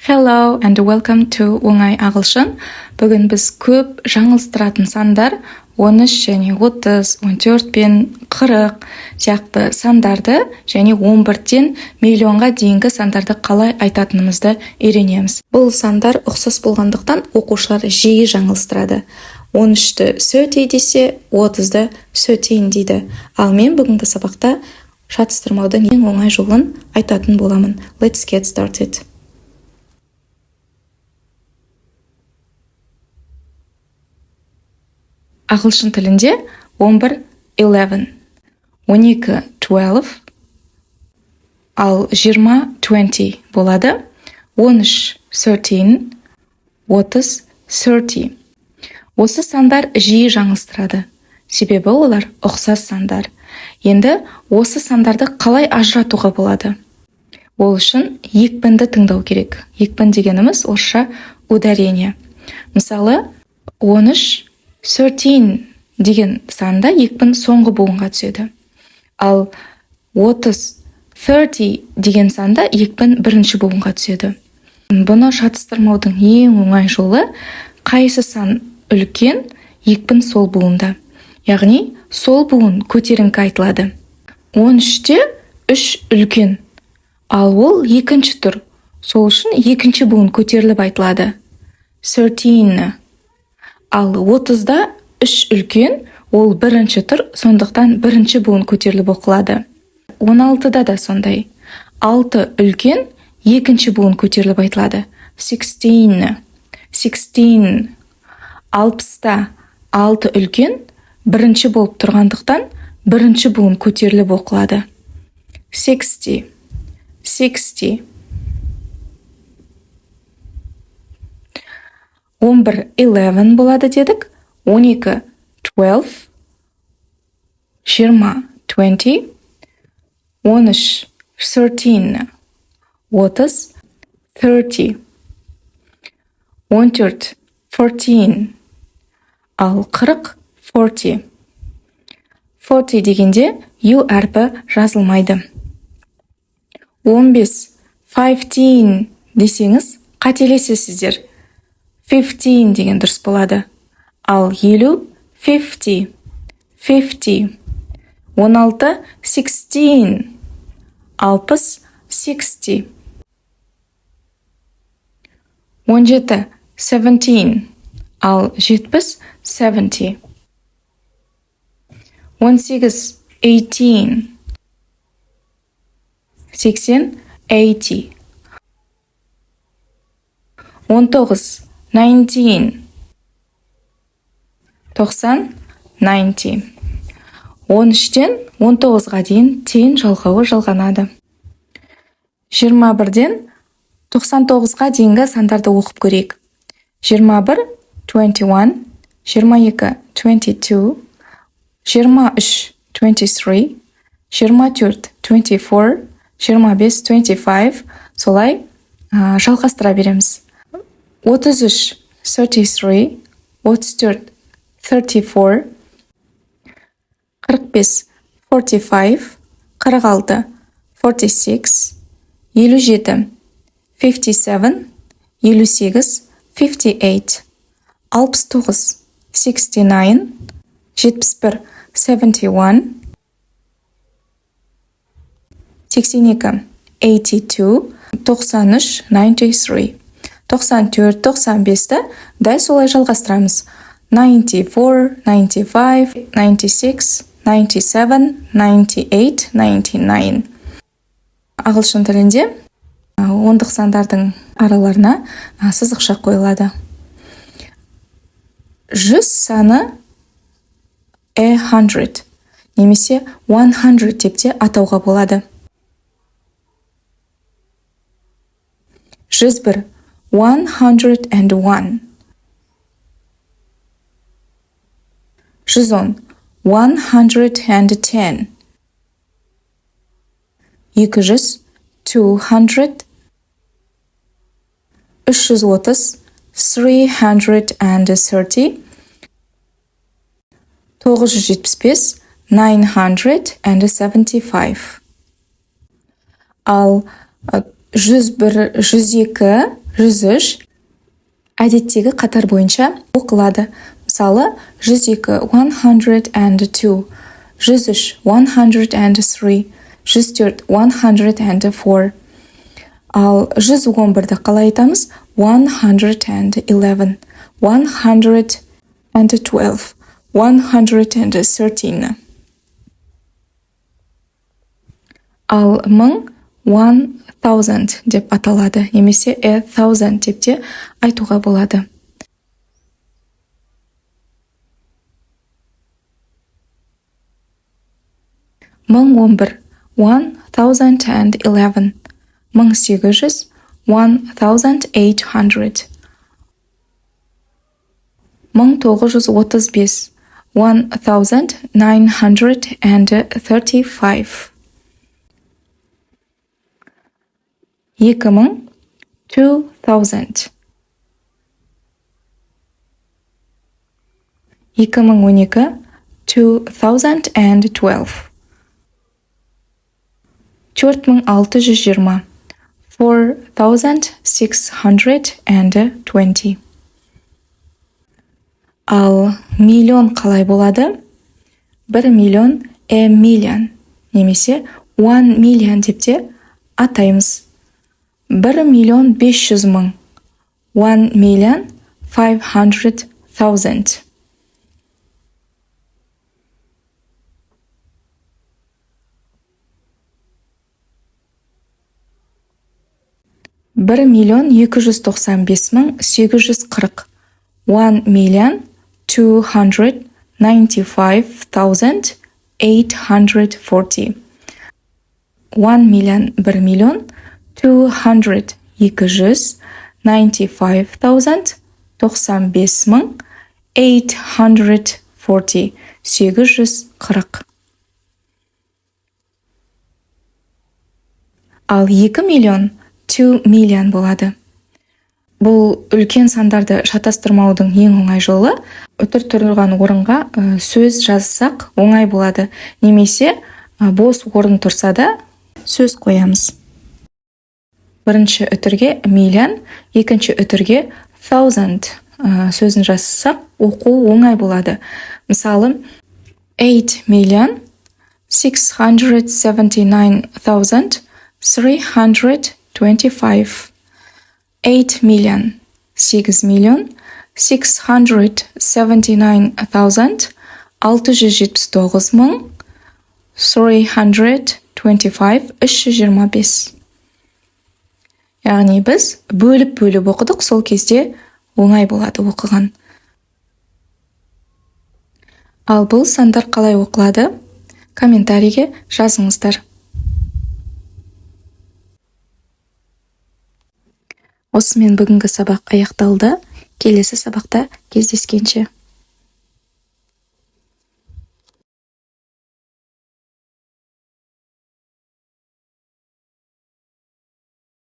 Hello and welcome to Оңай ағылшын. Бүгін біз көп жаңылыстыратын сандар 13 және 30, 14 пен 40 сияқты сандарды және 11-тен миллионға дейінгі сандарды қалай айтатынымызды үйренеміз. Бұл сандар ұқсас болғандықтан, оқушылар жиі жаңылыстырады. 13-ті 30 десе, 30-ды 13 дейді. Ал мен бүгінгі сабақта шатыстырмаудың ең оңай жолын айтатын боламын. Let's get started. Ағылшын тілінде 11 11, 12 12, ал 20 20 болады. 13 13, 30 30. Осы сандар жиі жаңылыстырады, себебі олар ұқсас сандар. Енді осы сандарды қалай ажыратуға болады? Ол үшін екпінді тыңдау керек. Екпін дегеніміз орысша ударение. Мысалы, 13 13 деген санда екпін соңғы буынға түседі, ал 30 30 деген санда екпін бірінші буынға түседі. Бұны шатыстырмаудың ең оңай жолы: қайсы сан үлкен, екпін сол буында, яғни сол буын көтеріңкі айтылады. 13-те үш үлкен, ал ол екінші тұр, сол үшін екінші буын көтеріліп айтылады: 13. Ал 30-да үш үлкен, ол бірінші тұр, сондықтан бірінші буын көтеріліп оқылады. 16-да да сондай: алты үлкен, екінші буын көтеріліп айтылады: 16, 16. 60-та алты үлкен, бірінші болып тұрғандықтан, бірінші буын көтеріліп оқылады: 60, 60. 11 11 болады дедік, 12 12, 20 20, 13 13, 30 30, 14 14, ал 40 40. 40 дегенде ю әрпі жазылмайды. 15 15 десеңіз, қателесесіздер, 15 деген дұрыс болады. Ал 50 50, 50. 16 16, 60 60, 17 17, ал 70 70, 18 18, 80 80, 19 19, 90 90. 13-тен 19-ға дейін тең жалғауы жалғанады. 21-ден 99-ға дейінгі сандарды оқып көрейік. 21 21, 22 22, 23 23, 24 24, 25 25, солай жалғастыра береміз. 33 33, 34 34, 45 45, 46 46, 57 57, 58 58, 69 69, 71 71, 82 82, 93 93, 94, 95-ті дәл солай жалғастырамыз: 94, 95, 96, 97, 98, 99. Ағылшын тілінде ондық сандардың араларына сызықша қойылады. 100 саны a hundred немесе 100 деп те атауға болады. 101 101, 110 110, 200 200, 330 330, 975 975. Ал 101, 102, 103 әдеттегі қатар бойынша оқылады. Мысалы, 102, 102, 103, 103, 104, 104. Ал 111-ді қалай айтамыз? 111, 112, 113. Ал 1000 1000 деп аталады, немесе a thousand деп те айтуға болады. 1011, 1011, 1800, 1800, 1935, 1935, 2000, 2000, 2012, 2012, 4620, 4620. Ал миллион қалай болады? 1 миллион a million немесе 1 million деп те атаймыз. 1 миллион 500 мың, 1 million 500 thousand. 1 миллион 295 мың 840, 1 million 295 thousand 840. 1 million 1 миллион 200 295 thousand 95 мың 840 840. Ал 2 миллион 2 million болады. Бұл үлкен сандарды шатастырмаудың ең оңай жолы үтір тұрған орынға сөз жазсақ оңай болады. Немесе бос орын тұрса да сөз қоямыз. Бірінші үтірге million, екінші үтірге thousand сөзін жазсақ оқу оңай болады. Мысалы, 8 million 679 thousand 325. 8 million 8 миллион 679 thousand 679 мың 325 325. Яғни біз бөліп-бөліп оқыдық, сол кезде оңай болады оқыған. Ал бұл сандар қалай оқылады? Комментарийге жазыңыздар. Осымен бүгінгі сабақ аяқталды. Келесі сабақта кездескенше.